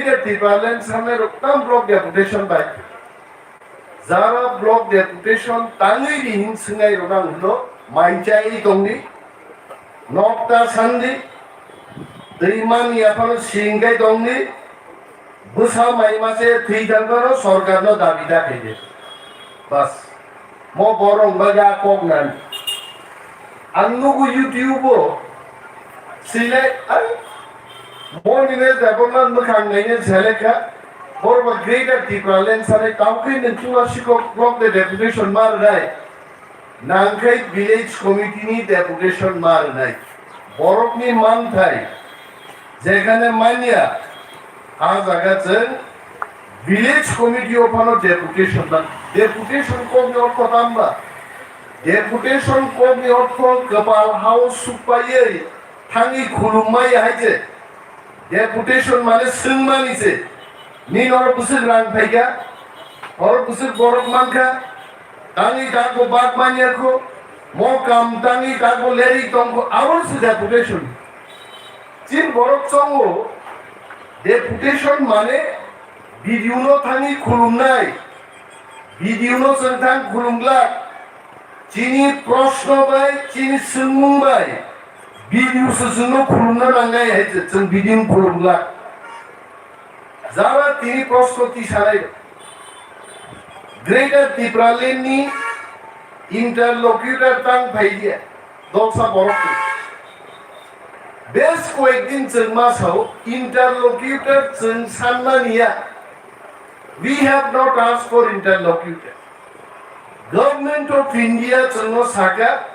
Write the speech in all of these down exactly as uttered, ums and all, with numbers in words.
Greater Tipraland sanai rok tam block deputation bai. Jara block deputation tangwi ri hin swngnai rok ang hino, mainchai tongdi, nokta sandi, twi man yaphano singkai tongdi, bwsa mai mase thwi thangmano sorkarno dabi da khaidi. Bas. Mo borok bagwi a kok nani. Ang nugo YouTube o. Sile, ai. Mo nini Debbarma mwkhang naina selekha. Borok ba Greater Tipraland sanai tawkhe nung chuma sikok block de deputation ma rwnai. Nangkhai village committee ni deputation ma rwnai. Borok ni manthai. Jekhane manya. A jaga chwng village committee o phano deputation nang. Deputation kokni ortho tamba? Deputation kokni ortho kwpal hao sukpaiwi thangwi khulumma ya hai se. Deputation mane swngmani se. Nini oro bwswk rang phaikha, oro bwswk borok mankha, tangwi takbo bak manya kho, mo kam tangwi takbo lerwi tongkho, abo se deputation. Chini borok chongo, deputation mane B D O no thangwi khulumnai, B D O no chwng thang khulumglak, chini proshno bai, chini swngmung bai, B D O se chwngno khulumna nangnai hai se chwng B D O no khulumglak. Jara tini proshno tisanai, Greater Tipraland ni interlocutor tang phaiya. Doksa borok twi. Bes koyekdin chwng ma sao, interlocutor chwng sanmani ya. We have not asked for interlocutor. Government of India chwngno saka,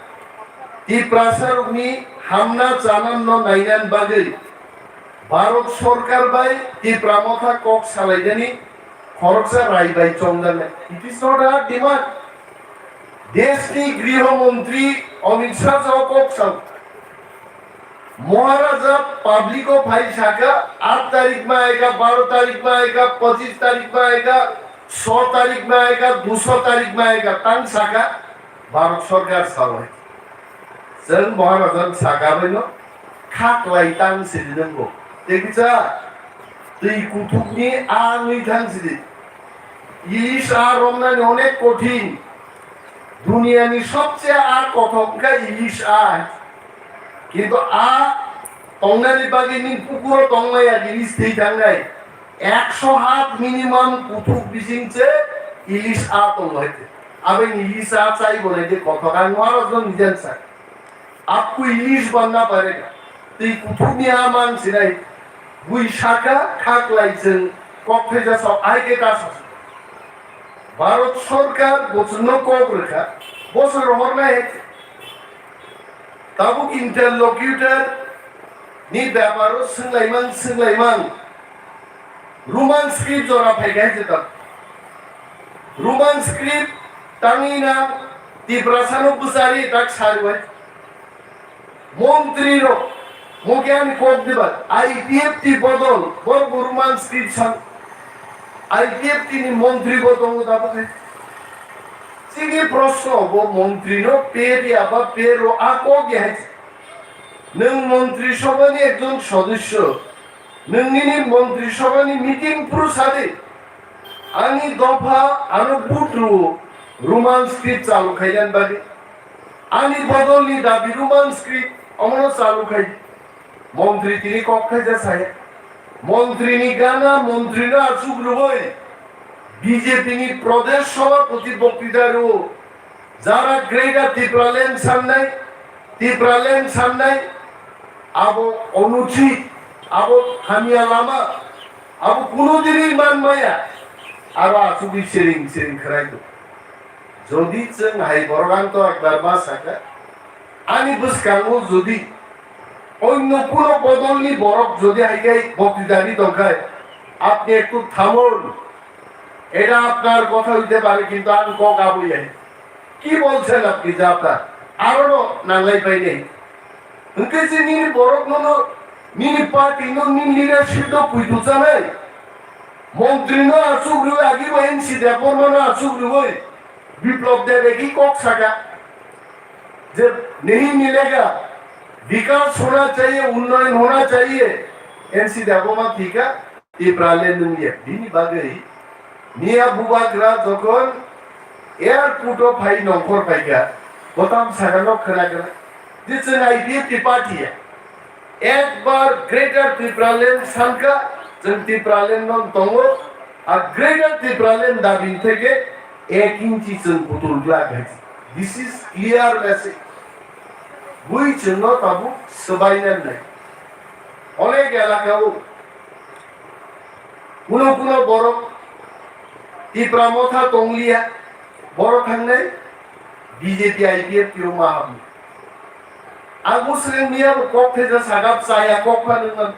Tiprasa rokni hamna chananno nainani bagwi Bharat Sorkar bai Tipra Motha kok salainani khoroksa rai bai chongjaknai. It is not our demand. Deshni Griho Montri Amit Shah jao kok sao. Maharaja public o phai saka, aat tarik ma aega, baro tarik ma aega, pochis tarik ma aega, so tarik ma aega, duso tarik ma aega, tang saka, Bharat Sorkar sao hai. Chwng Maharaja saka baino khaklai tang sidi nanggo. Tei kisa twi kuthukni a wngwi thang sidi. Ilis a romnani onek kothin. Duniyani sobse a kothok wngkha ilis a. Kintu a tongnani bagwi nini pukuro tongmaya ilis thwi thangnai. Ekso hat minimum kuthuk bising se ilis a tongo hai. Aboni ilis a chai bo nai de kothok ang aro jong nijan sa. Aku ilis banna pare. Twi kuthukni a mang sinai. Bui saka khaklai chwng kok phaija sa ai ke ta sa. Bharat Sorkar bo chwngno kok rwkha. Bo se rohornai hai. Tabuk interlocutor ni beparo swnglaimang swnglaimang Roman script jora phaikai jeta. Roman script tangwi na Tiprasano bwchari tak sarwai. Montri rok, moke ani kok diba, I P F T bodol, bor Roman script san. I P F T ni montri bo tongo tabuk hai. Chini proshno bo montri no pe dia ba pe ro a kok ya hai. Nwng Montri Sabhani ekjon sodosyo, nwng nini Montri Sabhani meeting phuru sadi, ani dopha ano vote rwo Roman script chalu khainani bagwi. Ani bodolni dabi Roman script omono chalu khai. Montri tini kok khaija sai. Montri ni gana montri no achuk rwoi B J P ni Pradesh Sabhapati boktita rwo. Jara Greater Tipraland sannai, Tipraland sannai, abo onuchit, abo hamya lama, abo kuno dini man maya, aro achugwi siring siring khwrai do. Jodi chwng hai borok ang to ekbar ma saka, ani bwskango jodi onno kuno bodolni borok jodi hai khai boktitani tongkhai, apni ektu thamon, এটা আপনার কথা হইতে পারে, কিন্তু আমি কক আবু যাই। কি বলছেন আপনি যে আপনার? আরো নাংলাই পাই নেই। Hwnkhe je nini borok nono, nini party no, nini leadership no puitu chanai. Montri no achuk rwi, agi bo N C Debbarma no achuk rwi, Biplab Deb ekhi kok saka je nahi milega, vikas hona chahiye, unnayan hona chahiye, N C Debbarma thika. Tipraland wngya, bini bagwi Miya Bubagra jokhon airport o phai nongkhor phaikha, botam sakano khwna khwna. Je chwng I P F T party ya, ekbar Greater Tipraland sankha, chwng Tipraland no tongo, a Greater Tipraland dabi theke ek inchi chwng kutul glak hai. This is clear message. Bui chwngno tabuk swbainani nai. Onek elaka o kuno kuno borok Tipra Motha tongliya, borok thangnai B J P I P F T o ma habwi. Ang bwswk miya bo kok thesa sagap chaya kok pha nung nang.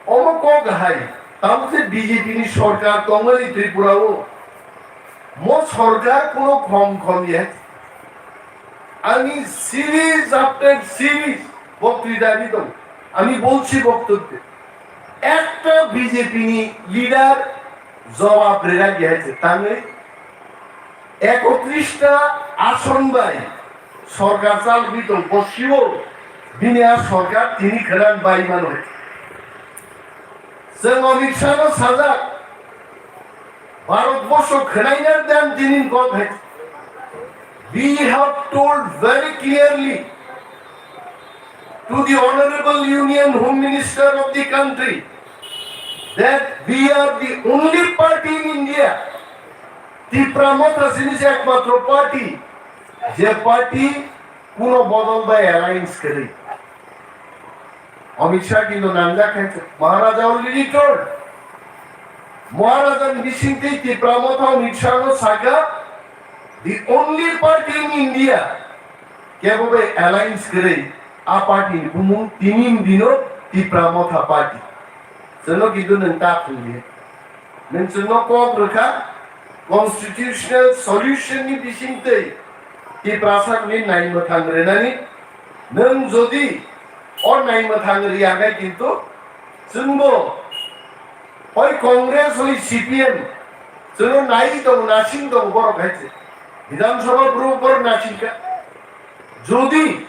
Omo kok hai, tamo se B J P ni sorkar tongmani Tripura o. Mo sorkar kuno khom khom ya. Ani series after series বক্তৃতা দিতাম, আমি বলছি বক্তব্যে, একটা বিজেপি নি লিডার জবাব রেখা গেছে, তাহলে একত্রিশটা আসন bai sorkar chalwi tong, bosio bini a sorkar tini khwna bai mano. Chwng Amit Shah no sajak, Bharat borsho khwnaina dan tini kok hai. We have told very clearly to the Honorable Union Home Minister of the country that we are the only party in India, Tipra Motha sini se ekmatro party, je party kuno bodol bai alliance kwrwi. Amit Shah kintu nangjak hai se. Maharaja already told. Maharaja ni bising tei Tipra Motha Amit Shah no saka, the only party in India kebo bai alliance kwrwi a party ni bumung tini dino Tipra Motha party. Chwngno kintu nwng ta thwngdi. Nwng chwngno kok rwkha, constitutional solution ni bisingtwi Tiprasa ni naimwthang rwnani. Nwng jodi o naimwthang rwya khe kintu chwngbo hoi Congress hoi C P M chwngno nai tongo, nasing tongo borok hai se. Bidhan Sabha bro borok nasing kha. Jodi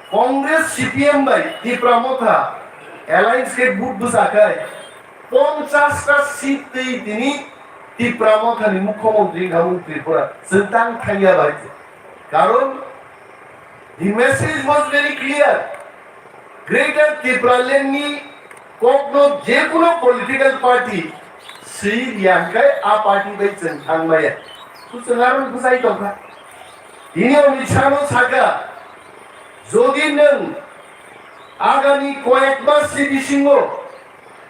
Congress C P M bai Tipra Motha alliance khe vote bwsa khai ponchash ta seat twi tini Tipra Motha ni mukhyamantri wngkha mung Tripura chwng tang thangya bai. Karon the message was very clear. Greater Tipraland ni kokno je kono political party swi riya hwnkhe a party bai chwng thang maya. Chwng aro bwsai tongkha. Tini Amit Shah no saka, jodi nwng agami koyek mas ni bisingo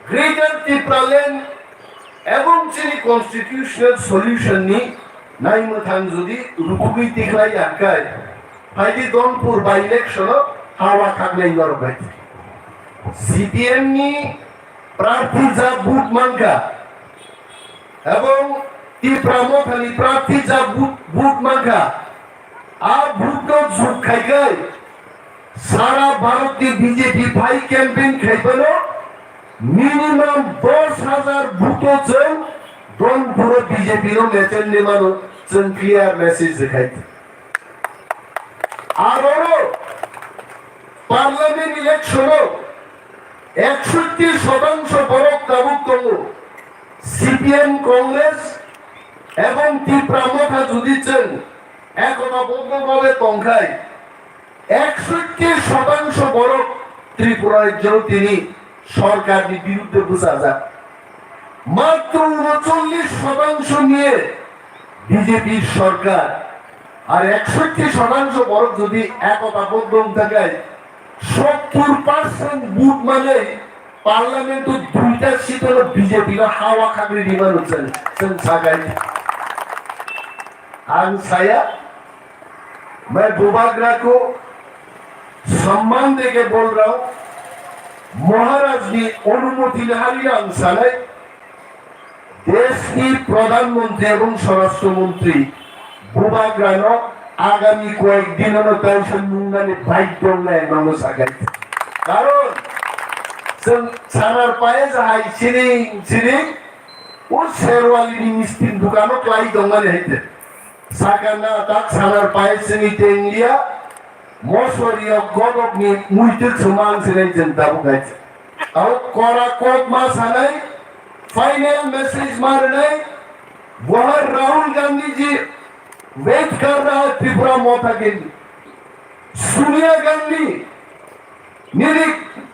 Greater Tipraland ebong chini constitutional solution ni naimwthang jodi rukugwi tikhlai ya khe, phaidi Donpur by election o hawa khaknai norok bai. C P M ni prarthi ja vote mankha, ebong Tipra Motha ni prarthi ja vote, vote mankha, a vote no jug khai khai sara Bharat ni B J P phai campaign khai phano minimum dos hajar vote o chwng Donpur o B J P no mechel ni mano chwng clear message rwkhai. Aroro Parliament election o ekshotti shotangsho borok tabuk tongo. C P M, Congress ebong Tipra Motha jodi chwng ekota boddo bhabe tongkhai, ekshotti shotangsho borok Tripura rajyo tini sorkarni birudde bwchajak. Matro unochollish shotangsho niye B J P sorkar. Ar ekshotti shotangsho borok jodi ekota boddo wngtakai, sottur percent vote manwi parliament o duita seat o B J P no hawa khagwi rima nukjani chwng sagai. Ang saya, मैं बुबाग्रा को सम्मान देके बोल रहा हूँ, महाराज की অনুমতি লাহারি ang sanai, দেশনি প্রধানমন্ত্রী এবং স্বরাষ্ট্রমন্ত্রী বুবাগ্রানো আগামী কয়েকদিন হলো টেনশন মুঙ্গানি বাইক দৌড়ায় মানুষ আগাই। কারণ সানার পায়ে যাহাই সিলিং সিলিং ও শেরওয়ালি মিষ্টির দোকানও ক্লাই দৌড়ানি হইতে। Sakana tak sanar pai sini tenglia, mosorio godok ni muituk sumang sini jeng tabuk hai. Tao kora kok ma sanai, final message ma rwnai, bahar Rahul Gandhi ji wait kar raha hai Tripura Motha ke liye. Sonia Gandhi, nini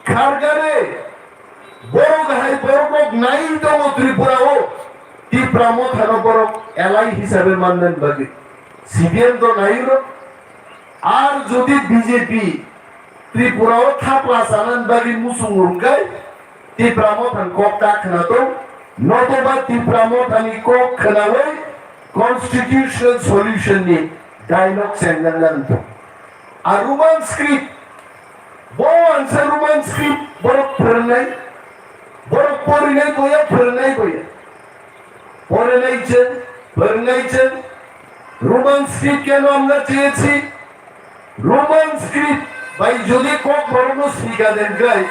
khargare, borok hai borok rok nai tongo Tripura o, Tipra Motha no borok alai hisabe manna bagwi. C P M to nai rok, ar jodi B J P Tripura o thapla sana bagwi muchung rwngkhe, Tipra Motha ni kok ta khwnato, notoba Tipra Motha ni kok khwnawi constitutional solution ni dialogue chengjak nang tong. Ar Roman script, bo ansa Roman script borok phwrwngnai, borok porinai boya, phwrwngnai boya. Porinai chwng, phwrwngnai chwng, Roman script keno amra cheyesi? Roman script bai jodi kok borok no sika den krai,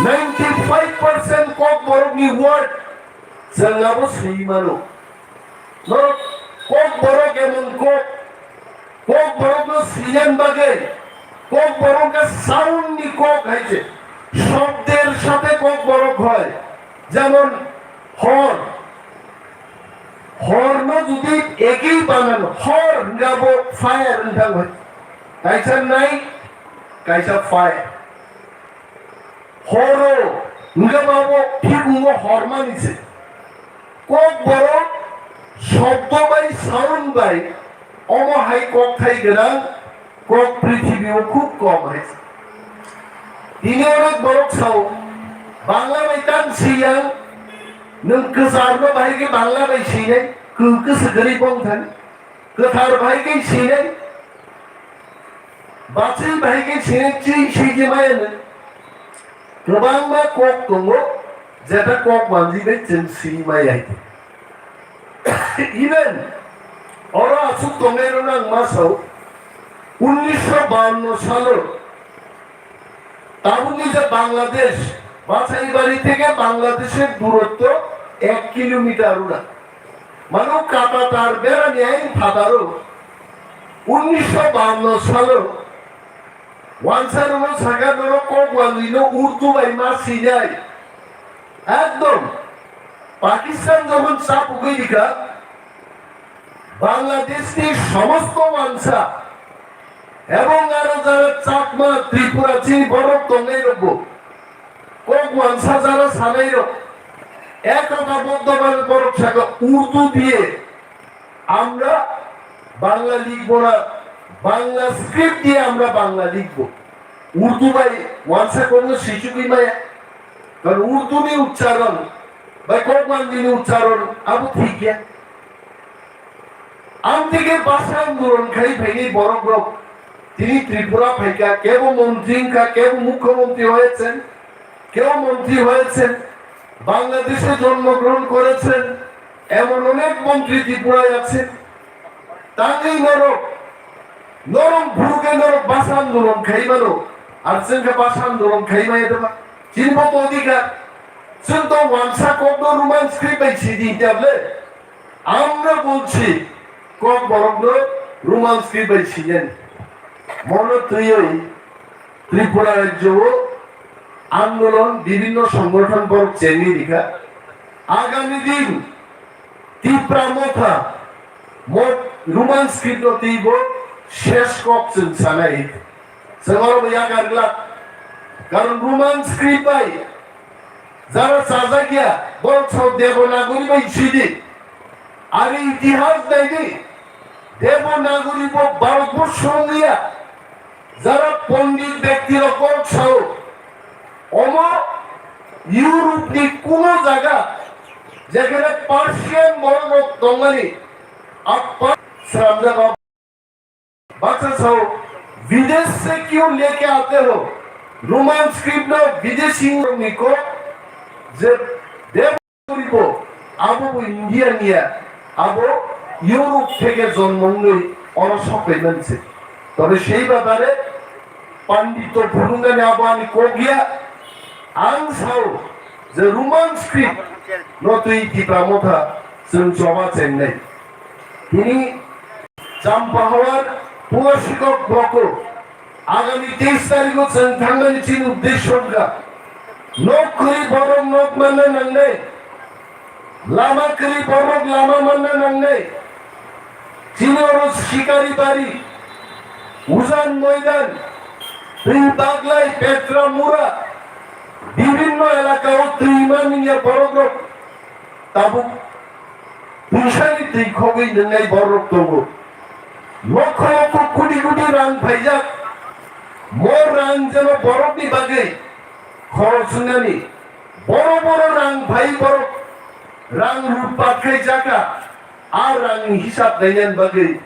ninety five percent kok borok ni word chwng abo swi mano. Norok kok borok emon kok, kok borok no siyan bagwi, kok borok ka sound ni kok hai se, shobder sathe kok borok hoy, jemon hor, hor no jodi ekhi banan hor hwnga bo fire wngthang hoy, kaisa night, kaisa fire. Horo, hwnkhai ba bo phikungo hormani se. Kok borok shobdo bai sound bai omo hai kok thai gwnang kok prithibi o khub kom hai se. Tini onek borok sao, Bangla bai tang siyang, nwng kwchar no bahai khe Bangla bai sinai, kw kwswk kwrwi bong thani, kwthar bahai khe sinai, bachwi bahai khe sinai, chwi siji maya nwng. Kwbangma kok tongo, jeta kok manjwi bai chwng swi maya hai. Even oro aswk tongnai rok ang ma sao, unnisho bawanno salo tabukni je Bangladesh, Bachaibari theke Bangladesher durotto ek kilometer ura. Mano kata tar berani ain phataro, unnisho bawanno salo wansa rwno saka norok kok manjwi no Urdu bai ma sinai. Ekdom Pakistan jokhon chapugwi rikha, Bangladesh ni somosto wansa ebong aro jara Chakma, Tripura, chini borok tongnai rokbo kok wansa jara sanai rok ekota boddo bai borok saka Urdu diye আমরা বাংলা লিখবো না, বাংলা স্ক্রিপ্ট দিয়ে আমরা বাংলা লিখবো। Urdu bai wansa kokno sichugwi maya, karon Urdu ni uchcharon bai kok manjwi ni uchcharon abo thik ya. Amtike bhasha andolon khai phaini borok rok tini Tripura phaikha, kebo montri wngkha, kebo mukhyamantri hoyeksen, kebo montri hoyeksen, Bangladeshe jonmo grohon koreksen, emon onek montri Tripura akshen. Tangwi norok, norok bhurukhe norok bhasha andolon khai mano, ar chwngkhe bhasha andolon khai maya deba? Chini bo to odhikar. Chwng to wansa kokno Roman script bai sidi hinkhe able? আমরা বলছি, ককবরকনো Roman script bai sinani. Mono twiwi Tripura rajyo o andolon bibhinno songothon borok chengwi rikha. Agami din Tipra Motha mo Roman script no twibo ses kok chwng sanai. Chwng oro bo yakar glak. Karon Roman script bai jara chajak ya, borok sao Devanagari bai sidi. Ari itihas naidi, Devanagari bo Bharatborsho wngya. Jara pondit bekti rok borok sao, omo Europe ni kuno jaga, jekhane Persian borok rok tongmani, a pa-, sramjak. Bacha sao, "Bidesh se kyun leke aate ho?" Roman script no Bideshi ni kok je Devanagari bo, abo bo India niya, abo Europe theke jonmo wngwi oro sokphaimani se. Tobe sei bapare Pandito phunuknani abo ani kok ya. Ang sao je Roman script no twi Tipra Motha chwng choba chengnai. Tini Champahawar Puasikok Boko agami teis tarikh o chwng thangnani chini uddesho wngkha. Nok kwrwi borok nok manna nangnai. Lama kwrwi borok lama manna nangnai. Chini oro Shikari Bari, Ujan Moidan, twi Baglai, Petra Mura, bibhinno elaka o twi manliya borok rok tabuk twisani twi khogwi nwngnai borok tongo. Lokho lokho koti koti rang phaijak. Mo rang jeno borokni bagwi khorok swngnani. Boro boro rang phai borok rang lutpat khai jaka. A rangni hisab nainani bagwi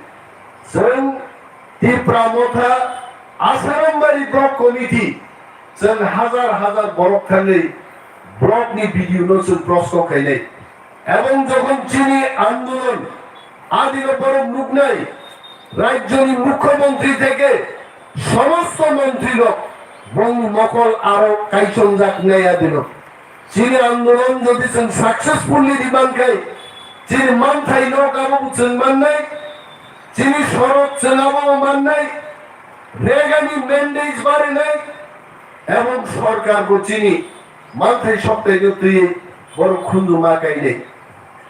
chwng Tipra Motha Asarambari Block Committee chwng hajar hajar borok thangwi blockni B D O no chwng prosto khainai. Ebong jokhon chini andolon adino borok nuknai, rajyoni mukhyamantri theke somosto mantri rok bongni mokol aro kaichomjaknai adino. Chini andolon jodi chwng successfully riman khai, chini manthai nok abo bo chwng mannai, chini sorok chwng abo bo mannai, regani mandate barinai, ebong sorkar bo chini manthai soktaino twiwi borok khunju ma kainai.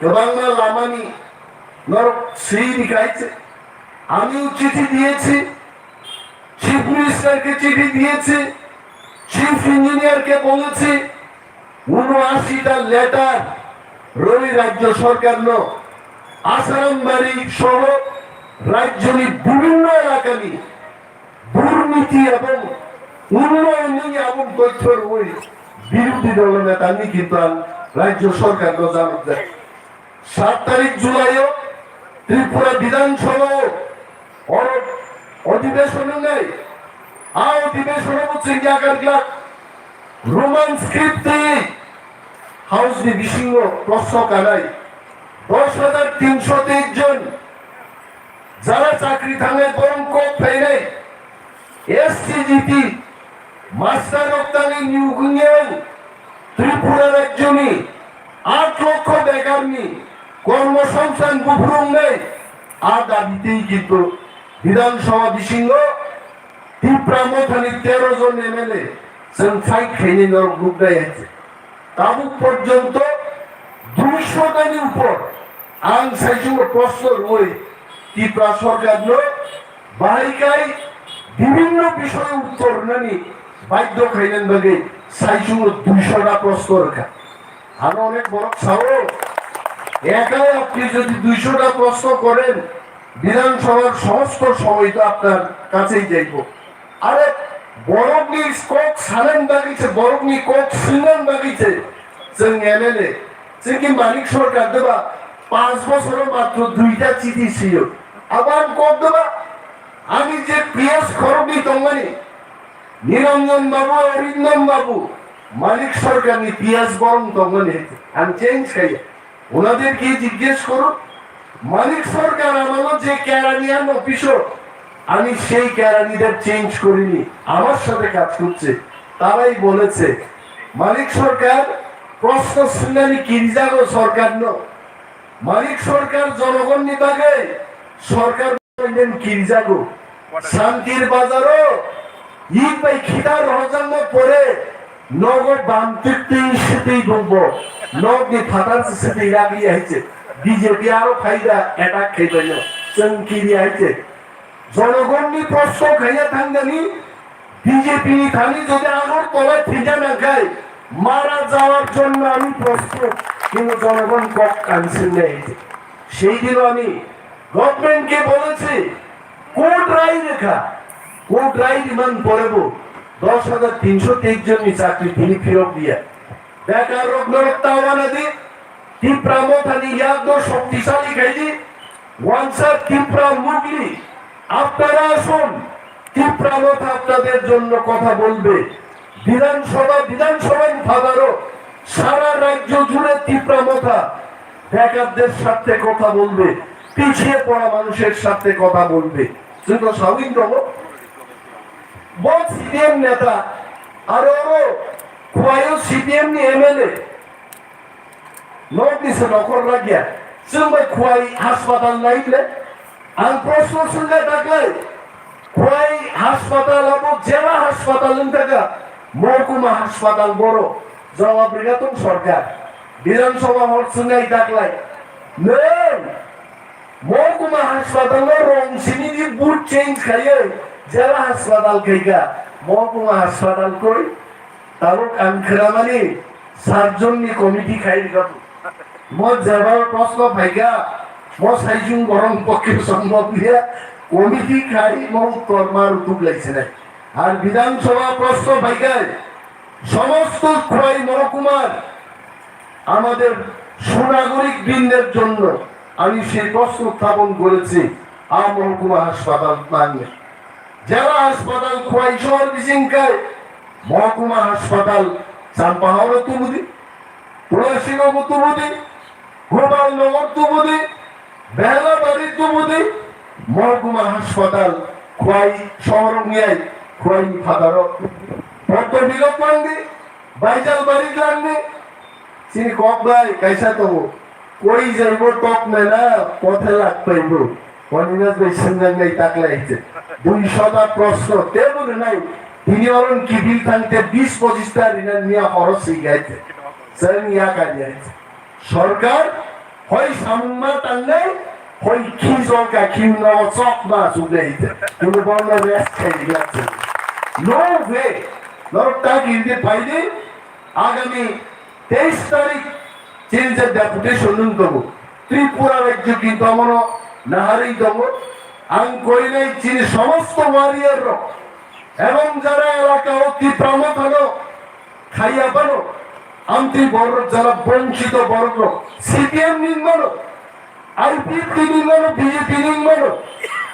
Kwbangma lamani norok swi rikha hai se. আমিও চিঠি দিয়েছি, চিফ মিনিস্টারকে চিঠি দিয়েছি, চিফ ইঞ্জিনিয়ারকে বলেছি, ঊনআশিটা লেটার রবি রাজ্য সরকারনো আসারামবাড়ি সহ রাজ্যনি বিভিন্ন এলাকানি দুর্নীতি এবং উন্নয়ননি এবং তথ্যর ওই বিরোধী দলনেতানি কিন্তু রাজ্য সরকারনো জানাতে সাত তারিখ জুলাইও ত্রিপুরা বিধানসভাও অর-, অধিবেশন নেই। আ অধিবেশন হচ্ছে ইয়াকার গ্লাক রোমান স্ক্রিপ্টে হাউস দি বিসিংহ প্রশ্ন কানাই দশ হাজার তিনশো তেইশ জন যারা চাকরি থানায় বরং কোপ ফেলে এসসিজিটি মাস্টার রপ্তানি নিয়োগ নিয়ে ত্রিপুরা রাজ্যনি আট লক্ষ বেকারনি কর্মসংস্থান বুফুরুং নেই। আর দাবিতেই কিন্তু বিধানসভা বিসিংহ টিপ্রা মথানি তেরো জন এমএলএ চং ফাইট খাইনি নরক লুকদাই আছে। Tabuk porjonto duisho tani upor ang saichung proshno rwui Tripura sorkarno bahaikai bibhinno bishoyo uttor rwnani badhyo khainani bagwi saichung duisho ta proshno rwkha. Ano onek borok sao, একাই আপনি যদি দুইশোটা প্রশ্ন করেন, বিধানসভার সমস্ত সময় তো আপনার কাছেই যাইব। আরে, borokni kok sanani bagwi se, borokni kok swngnani bagwi se, chwng M L A, chwng ki Manik Sarkar deba, panch bochoro matro duita chiti siyo. Abo ang kok deba, ani je P S khoroknwi tongmani, Niranjan Babu, Arindam Babu, Manik Sarkarni P S borok tongmani, ang change khaiya. ওনাদেরকে জিজ্ঞেস করুন, মানিক সরকার আমলো যে কেরানিয়ান অফিসও আমি সেই কেরানিদের চেঞ্জ করিনি, আমার সাথে কাজ করছে। তারাই বলেছে মানিক সরকার প্রশ্ন শুনলেনি কিরিজাগো সরকার ন, মানিক সরকার জনগণ নিবাগে সরকার Indian kirijago. Santir bazaro, ik bai khita rohorjakma pore, nogo bam twi twi sitwi bumbo, nogni phatar se sitwi ragli hai se, B J P aro phaida attack khai baino, chwng kiri hai se. Jonogonni proshno khaiya thangdani, B J P ni thani jodi Agartala thwija nangkhai, mara jawar jonno ami prostut, kintu jonogon kok kansil nei. সেই দিন আমি গভর্নমেন্টকে বলেছি, কোর্ট রায় লেখা, কোর্ট রায় রিমান্ড পড়ব, দশ হাজার তিনশো তেইশ জননি চাকরি তিনি ফিরত দিয়া। বেকার রোগ নরক তাওয়ানাদি, ত্রিপুরা মথানি ইয়াদো শক্তিশালী খাইদি, ওয়ানসার ত্রিপুরা মুগলি, আপনারা আসুন, ত্রিপুরা মথা আপনাদের জন্য কথা বলবে। বিধানসভা, বিধানসভার ফাদারও সারা রাজ্য জুড়ে ত্রিপুরা মথা বেকারদের স্বার্থে কথা বলবে, পিছিয়ে পড়া মানুষের স্বার্থে কথা বলবে। কিন্তু সাউইন রব, বল সিপিএম নেতা, আর ওরও খোয়াইও সিপিএম নি MLA, North East nokhor lagya, chwng bai Khwai haspatal naible. Ang proshno swngkha daklai, Khwai haspatal abo jela haspatal wngkha, mohkuma haspatal boro. Jawab rwgwi tong sorkar. Bidhan Sabha hor swngnai daklai. Nwng Mohkuma haspatal no rong simi ni board change khaiwi jela haspatal khaikha. Mohkuma haspatal koi tabuk ang khwnamani sat jon ni committee khai rwkha. Mo jeba prosno phaikha, mo saijung borong pokhe sombhob liya, committee khai mo uttor ma rutuk lai sinai. Ar Bidhan Sabha prosno phaikha, সমস্ত খোয়াই মহকুমার আমাদের সুনাগরিক বৃন্দের জন্য আমি সেই প্রশ্ন উত্থাপন করেছি, আ মহকুমা হাসপাতাল নাঙে। জেলা হাসপাতাল খোয়াই শহর বিশিংকায় মহকুমা হাসপাতাল চাম্পাহাওড়ে তুবুদি, তুলসীনগর তুবুদি, গোপালনগর তুবুদি, বেলাবাড়ি তুবুদি, মহকুমা হাসপাতাল খোয়াই শহর নিয়াই খোয়াই ফাদারো পদ্মবিল পান্ডি, বাইজালবাড়ি গ্রান্ডি, চিনি কক ভাই কাইসা তো কই যাইব টক মেলা পথে লাগ পাইব। অনিমেষ ভাই সিংহাঙ্গাই তাকলে আইছে। দুইশোটা প্রশ্ন তেমন নাই। তিনি অরণ কিবিল থাকতে বিশ পঁচিশটা ঋণের নিয়ে খরচ হয়ে গেছে। সেন ইয়া কাজে আইছে। Sorkar hoi samungma tangnai, hoi khijoka khimno chokma sugnai. Kuno bono rest khai diya. No way. Norok ta gindi phaidi, agami teis tarik chini je deputation nung tongo. Tripura rajyo kintu amono naharwi tongo. Ang koinai chini somosto warrior rok. Ebong jara elaka o Tipra Mothano khaiya phano, amtwi borok jara bonchito borok rok, C P M ni mano, I P F T ni mano, B J P ni mano,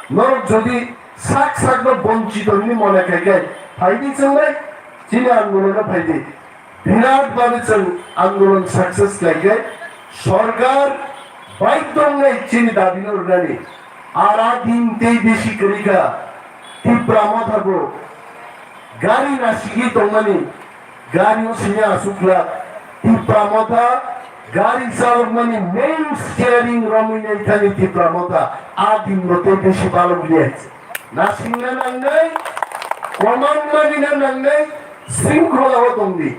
norok jodi sak sak no bonchito ni mone khai khai, phaidi chwngnai, chini andolon no phaidi. Birat bhabe chwng andolon success khlai khe sorkar baidhyo wngnai chini dabi no rwnani. Ara din tei bisi kwrwi kha, Tipra Motha bo gari nasigwi tongmani, gari o simi aswk khlak, Tipra Motha gari chalokmani main steering romwi nai thani Tipra Motha, a din no tei bisi balok liya. Nasingna nangnai, command manina nangnai, sringkhola o tongdi.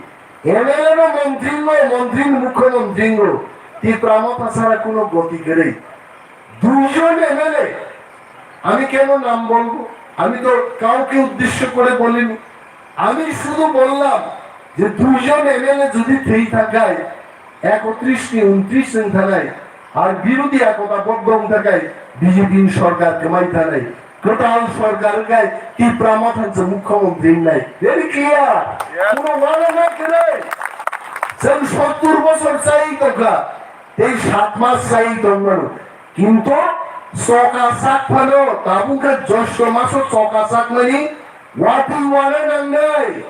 M L A no মন্ত্রী নয়, মন্ত্রী মুখ্যমন্ত্রী নয়। Tipra Motha ছাড়া কোনো গতি নেই। দুইজন M L A, আমি কেন নাম বলবো? আমি তো কাউকে উদ্দেশ্য করে বলিনি। আমি শুধু বললাম যে দুইজন M L A যদি থৈ থাকায় একত্রিশ নি ঊনত্রিশ জন থানায় আর বিরোধী একতাবদ্ধ থাকায় B J P সরকার কমাই থানায় Kwtal sorkar wngkha Tipra Motha se mukhyamantri wngnai. Very clear. Yes. Kuno uanana kwrwi. Chwng sottur bosor chai tongkha. Tei sat mas chai tongmano. Kintu choka sak phano tabuk khe josto maso choka sakmani watwi uana nangnai.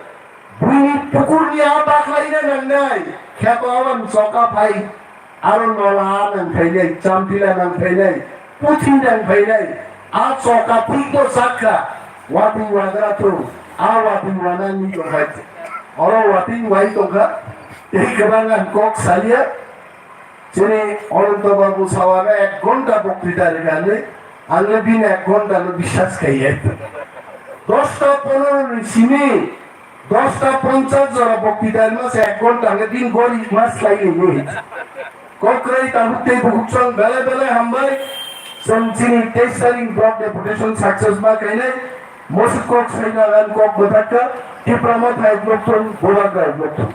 Buini pukurni a baklaina nangnai. Kheto abang choka phai. Aro nola nang phainai, champila nang phainai, puthi nang phainai, a choka thik bo sakha, watwi wagra thung, a watwi wana ni tongkha. Oro watwi wai tongkha, tei kwbang ang kok salia, chini Ananto Babu Sawana ek ghonta boktita rwkha hinwi, ang le bini ek ghonta no biswas khaiya. Dosta ponoro ni simi, Dosta ponchas jora boktita rwma se ek ghonta hwnkhe bini gori mas khlai nini. Kokroi tabuk tei bukhuk chwng belai belai hambai. Chwng chini teis tarik block deputation success ma khainai. Mosuk kok saina ang kok bwthakha. Tipra Motha hai block thung, Bubagra hai block thung.